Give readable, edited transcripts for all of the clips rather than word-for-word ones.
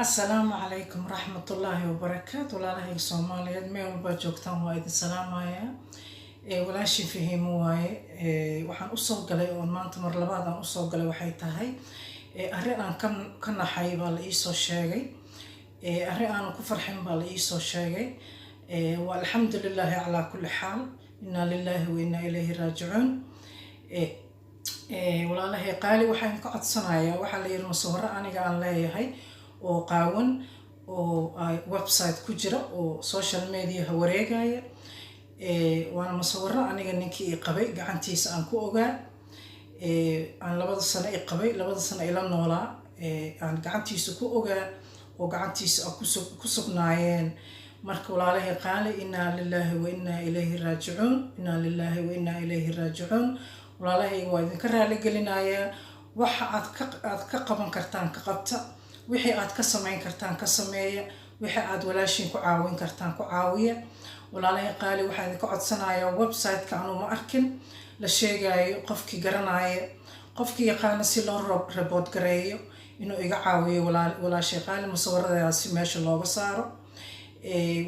Asalaamu calaykum raxmatullaahi wabarakaatu. Walaalahayga Soomaaliyeed, meel walbaa joogtaan, waa idin salaamayaa. Walaashii Fahiimo waaye. Waxaan usoo galay oon maanta mar labaad aan usoo galay waxay tahay arrin aan ka naxay baa la iisoo sheegay, arrin aanan ku farxin baa la iisoo sheegay. Waa alxamdu lilaahi calaa kulli xaal, innaa lilaahi wa innaa ilayhi raajicuun. Walaalahay qaali, waxaan ka codsanayaa, waxaa la yiri musawiro aniga aan leeyahay oo qaawan oo website ku jira oo social mediaha wareegaya. Waana musawiro aniga ninkii i qabay gacantiisa aan ku ogaa, aan 2da sano i qabay, 2da sano ila noolaa, aan gacantiisa ku ogaa oo gacantiisa ku sugnaayeen. Marka walaalahay qaali, innaa lilaahi wa innaa ilayhi raajicuun, innaa lilaahi wa innaa ilayhi raajicuun. Walaalahayga, waa idinka raaligelinayaa. Waxa aad ka qaban kartaan ka qabta, wixii aad ka samayn kartaan ka sameeya, wixii aad walaashiin ku caawin kartaan ku caawiya. Walaalahay qaali, waxaan idinka codsanayaa, website-ka anuu ma arkin la sheegayo, qofkii garanaya, qofkii yaqaana si loo report gareeyo, inuu iga caawiyo. Walaashay qaali, musawiradaasi meesha looga saaro.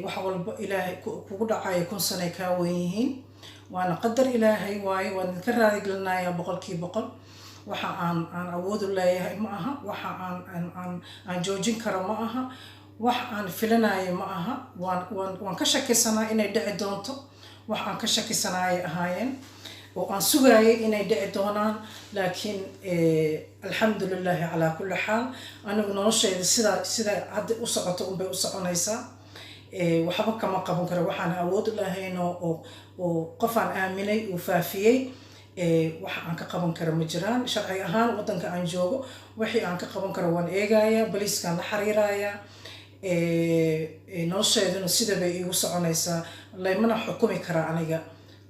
Wax walba Ilaahay kugu dhacayo kun sanay kaa weyn yihiin, waana qadar Ilaahay waaye. Waan idinka raaligelinayaa 100%. Waxa aan awood u leeyahay ma aha, waxa aan joojin karo ma aha, wax aan filanayo ma aha. Waan ka shakisanaa inay dhici doonto, wax aan ka shakisanaayay ahaayeen oo aan sugaayay inay dhici doonaan, laakiin alxamdu lilaahi calaa kulli xaal. Anigu noloshayda sida hadda u socoto unbay u soconaysaa. Waxba kama qaban karo waxaan awood u lahayn oo qof aan aaminay uu faafiyey. Waxa aan ka qaban karo ma jiraan. Sharci ahaan waddanka aan joogo wixii aan ka qaban karo waan eegayaa, boliiskaan la xiriirayaa. Nolosheeduna sida bay iigu soconaysaa, laymana xukumi kara aniga.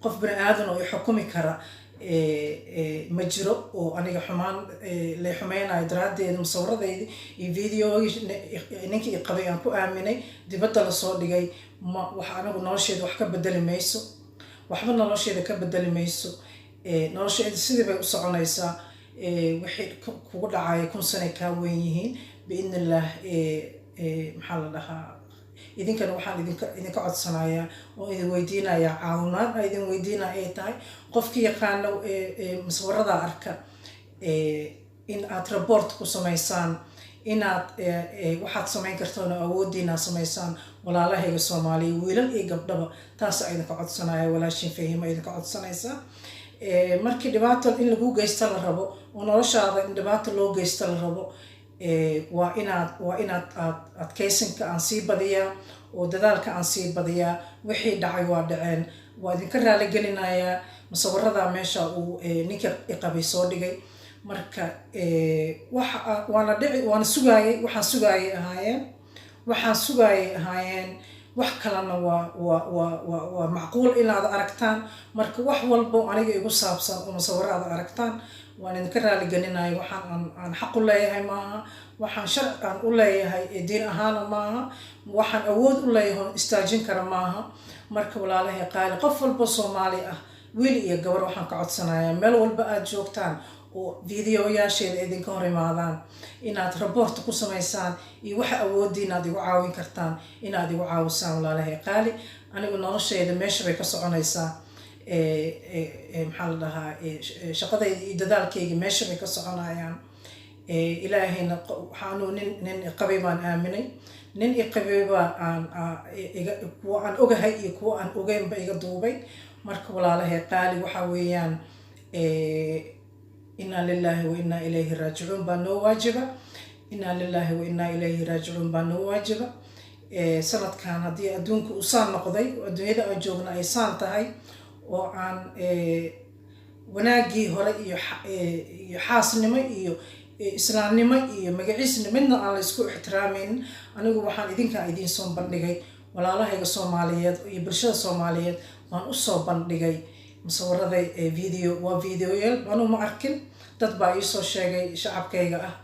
Qof bini aadan oo i xukumi kara ma jiro oo aniga xumaan lay xumeynayo daraaddeeda. Musawiradaydi iyo videogii ninkii i qabay aan ku aaminay dibadda lasoo dhigay, ma wax anigu nolosheeda wax ka bedeli mayso, waxba nolosheeda ka bedeli mayso. Nolosheeda sidii bay u soconaysaa. Wixii kugu dhacaya kun sanay kaa weyn yihiin, biidni illaah. Maxaa la dhahaa, idinkana waxaan idinka codsanayaa oo idin weydiinayaa caawimaad a idin weydiinaya ay tahay, qofkii yaqaano musawirada arka in aad report ku samaysaan, inaad waxaad samayn kartaan oo awooddiina samaysaan. Walaalahayga Soomaaliya, wiilal iyo gabdhaba, taasa idinka codsanaya. Walaashin Fahima idinka codsanaysa. Markii dhibaato in lagu geysta la rabo oo noloshaada in dhibaato loo geysta la rabo, waa inaad aad adkaysinka aan sii badiyaa oo dadaalka aan sii badiyaa. Wixii dhacay waa dhaceen. Waa idinka raaligelinayaa musawirada meesha uu ninka iqabay soo dhigay. Marka waxa waana dhici, waana sugaayay, waxaan sugaayay ahaayeen, waxaan sugaayay ahaayeen. Wax kalena waa macquul inaad aragtaan. Marka wax walbo aniga igu saabsan oo musawiro aad aragtaan, waan idinka raaligelinaya. Waxaan aan xaq u leeyahay maaha, waxaan sharci aan u leeyahay diin ahaana maaha, waxaan awood u leeyahay oon istaajin kara maaha. Marka walaalahay qaali, qof walba Soomaali ah, wiil iyo gabar, waxaan ka codsanayaa meel walba aad joogtaan oo videoyaasheeda idinka hor imaadaan inaad report ku samaysaan iyo waxa awooddiina aad igu caawin kartaan inaad igu caawisaan. Walaalahay qaali, anigu noloshayda meesha bay ka soconaysaa. Maxaa la dhahaa, shaqadayda iyo dadaalkayga meesha bay ka soconayaan. Ilaahayna waxaanu nin iqabay baan aaminay, nin iqabay baa aan iga kuwa aan ogahay iyo kuwa aan ogeynba iga duubay. Marka walaalahay qaali, waxaa weeyaan innaa lilaahi wa innaa ilayhi raajicuun baa noo waajiba, innaa lilaahi wa innaa ilayhi raajicuun baa noo waajiba. Sanadkan haddii adduunka uu saan noqday, adduunyada aan joogna ay saan tahay oo aan wanaaggii hore iyo xaasnimo iyo islaamnimo iyo magaciisna midna aan la isku ixtiraamaynin, anigu waxaan idinkaa idiin soo bandhigay, walaalahayga Soomaaliyeed iyo bulshada Soomaaliyeed baan usoo bandhigay musawirada video. Waa videoyaal anuu ma arkin, dad baa iisoo sheegay shacabkayga ah.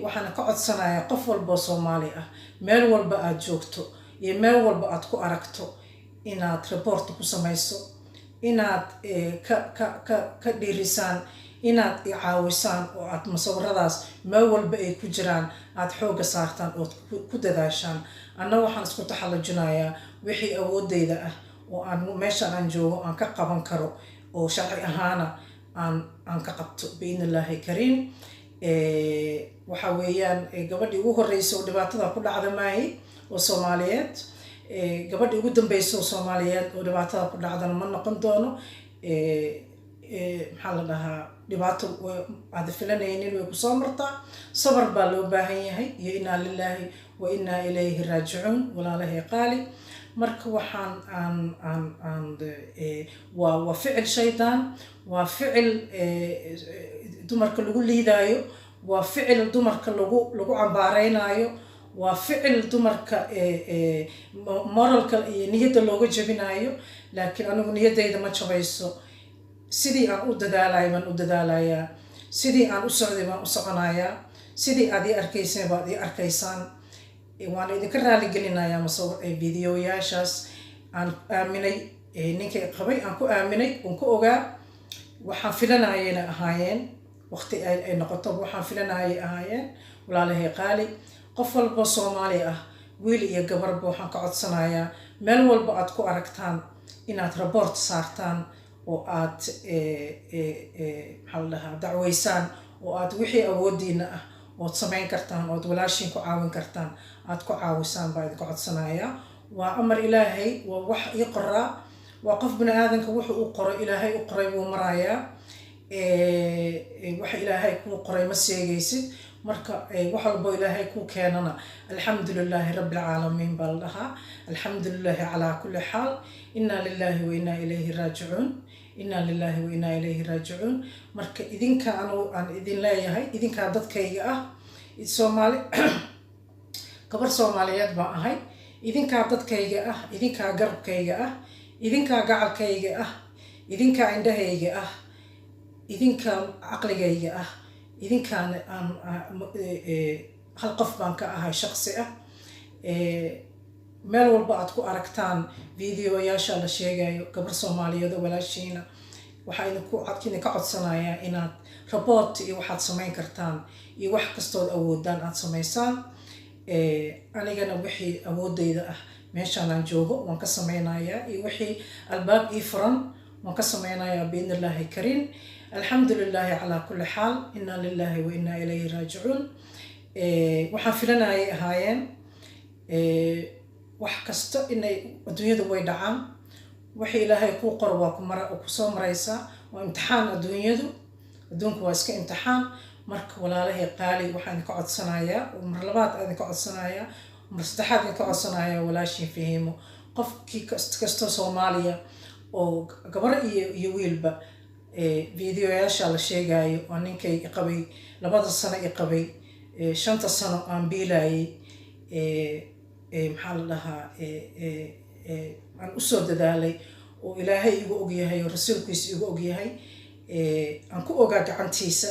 Waxaana ka codsanayaa qof walboo Soomaali ah, meel walba aad joogto iyo meel walba aad ku aragto, inaad report ku samayso, inaad ka dhiirisaan. Inaad i caawisaan oo aad musawiradaas meel walba ay ku jiraan aada xoogga saartaan ood ku dadaashaan. Anna waxaan isku taxallujinayaa wixii awoodeyda ah oo aan meeshaan aan joogo aan ka qaban karo oo sharci ahaana aan ka qabto, biidni Illaahi Kariim. Waxa weeyaan, gabadhii ugu horreysay oo dhibaatada ku dhacda maahi oo Soomaaliyeed, gabadhii ugu dambeysay oo Soomaaliyeed oo dhibaatada ku dhacdana ma noqon doono. Maxaa la dhahaa, dhibaato aada filanaynin way kusoo martaa. Sabar baa loo baahan yahay iyo inaa lilaahi wa inaa ilayhi raajicuun. Walaalahay qaali, marka waxaan aan aan aan waa ficil shaydaan, waa ficil dumarka lagu liidaayo, waa ficil dumarka lagu cambaaraynaayo, waa ficil dumarka moralka iyo niyadda looga jebinayo. Laakiin anigu niyaddayda ma jabayso. Sidii aan u dadaalaya baan u dadaalayaa, sidii aan u socday baan u soconayaa, sidii aad ii arkayseen baad ii arkaysaan. Waan idinka raaligelinayaa videoyaashaas aan aaminay ninkay qabay, aan ku aaminay oon ku ogaa. Waxaan filanayayna ahaayeen, waqti ay noqoto waxaan filanayay ahaayeen. Walaalahay qaali, qof walba Soomaali ah, wiil iyo gabarba, waxaan ka codsanayaa meel walba aad ku aragtaan inaad report saartaan oo aad, maxaa la dhahaa, dacweysaan oo aad wixii awoodiina ah ood samayn kartaan ood walaashiin ku caawin kartaan aad ku caawisaan baa idinka codsanayaa. Waa amar Ilaahay, waa wax ii qoraa. Waa qof bini aadanka wuxuu u qoray, Ilaahay u qoray buu marayaa. Waxa Ilaahay kuu qoray ma seegaysid. Marka wax walbo Ilaahay kuu keenana, alxamdu lilaahi rabbi alcaalamiin baa la dhahaa, alxamdu lilaahi calaa kulli xaal. Inaa lilaahi wa inaa ilayhi raajicuun, inaa lilaahi wa inaa ilayhi raajicuun. Marka idinka anu aan idin leeyahay, idinkaa dadkayga ah, Soomaali, gabar Soomaaliyeed baan ahay. Idinkaa dadkayga ah, idinkaa garabkayga ah, idinkaa gacalkayga ah, idinkaa indhahayga ah, idinkaa caqligayga ah, idinkaana aan hal qof baan ka ahay shaqsi ah. Meel walba aad ku aragtaan videoyaasha la sheegayo gabar Soomaaliyeed oo walaashiina, waxaa idinka codsanayaa inaad report iyo waxaad samayn kartaan iyo wax kastood awoodaan aad samaysaan. Anigana wixii awoodeyda ah meeshaan aan joogo waan ka sameynayaa iyo wixii albaab ii furan waan ka sameynayaa, biidni Illaahi Kariim. Alxamdu lilaahi calaa kulli xaal, inaa lilaahi wa inaa ilayhi raajicuun. Waxaan filanayay ahaayeen wax kasta inay adduunyadu way dhacaan. Wixii Ilaahay kuu qoro waa kumara kusoo maraysaa. Waa imtixaan adduunyadu, adduunku waa iska imtixaan. Marka walaalahay qaali, waxaan idinka codsanayaa, mar labaad aan idinka codsanayaa, mar saddexaad idinka codsanayaa, walaashiin Fahiimo, qofkii kastoo Soomaaliya oo gabar iyo wiilba, videoyaasha la sheegayo oo ninkay qabay, 2da sano i qabay, 5ta sano aan biilayay, maxaa la dhahaa, aan usoo dadaalay oo Ilaahay igu ogyahay oo rasuulkiisa igu ogyahay, aan ku ogaa gacantiisa,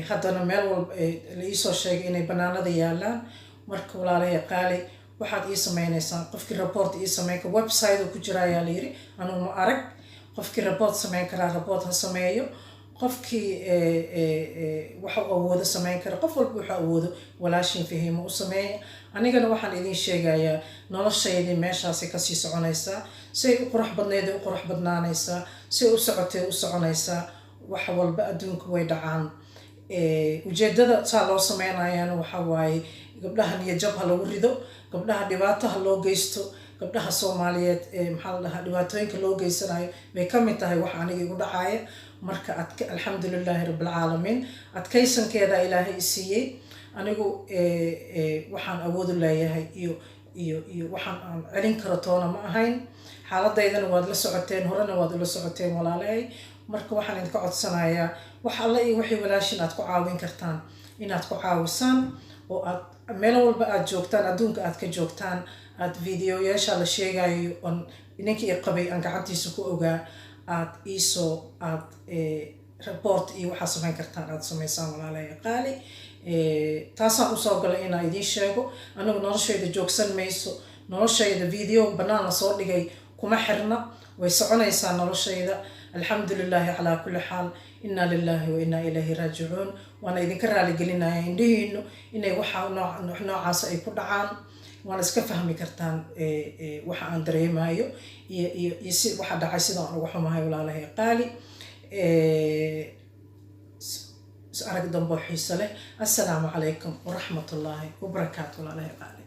haddana meel walba la iisoo sheegay inay banaanada yaalaan. Marka walaalahay qaali, waxaad ii sameynaysaan, qofkii report ii sameyn kara, website oo ku jira ayaa la yiri, anugu ma arag. Qofkii report sameyn karaa report ha sameeyo, qofkii waxa uu awoodo sameyn kara, qof walba wuxuu awoodo walaashin Fahiimo u sameeya. Anigana waxaan idin sheegayaa noloshaydii meeshaasay kasii soconaysaa, say u qurux badnayday u qurux badnaanaysaa, say u socotay u soconaysaa. Wax walba adduunka way dhacaan. Ujeedada saa loo sameynayana waxa waaye gabdhaha niyajab ha lagu rido, gabdhaha dhibaato ha loo geysto, gabdhaha Soomaaliyeed ee, maxaa la dhahaa, dhibaatooyinka loo geysanayo bay ka mid tahay waxa aniga igu dhacaya. Marka alxamdulilaahi rabbilcaalamiin, adkaysankeeda Ilaahay i siiyey. Anigu waxaan awoodu leeyahay iyo waxaan aan celin karo toona ma ahayn. Xaaladaydana waad la socoteen, horena waad ula socoteen, walaalahay. Marka waxaan idinka codsanayaa wax alle iyo wixii walaashin aad ku caawin kartaan inaad ku caawisaan oo aad meel walba aad joogtaan, adduunka aad ka joogtaan, aad videoyaasha la sheegayo oon ninkii i qabay aan gacantiisa ku ogaa aad iisoo aad report iyo waxaad samayn kartaan aad samaysaan, walaalahay qaali. Taasaan usoo galay inaan idiin sheego. Anigu noloshayda joogsan mayso, noloshayda video bannaan lasoo dhigay kuma xirna, way soconaysaa noloshayda. Alxamdu lilaahi calaa kulli xaal. Inaa lilaahi wa inaa ilayhi raajicuun. Waana idinka raaligelinaya indhihiinu inay waxa noocaas ay ku dhacaan. Waana iska fahmi kartaan waxa aan dareemayo iyo si waxa dhacay, sidaan uga xumahay, walaalahay qaali. Is arag dambo xiiso leh. Assalaamu calaykum waraxmatullaahi wabarakaatu, walaalahay qaali.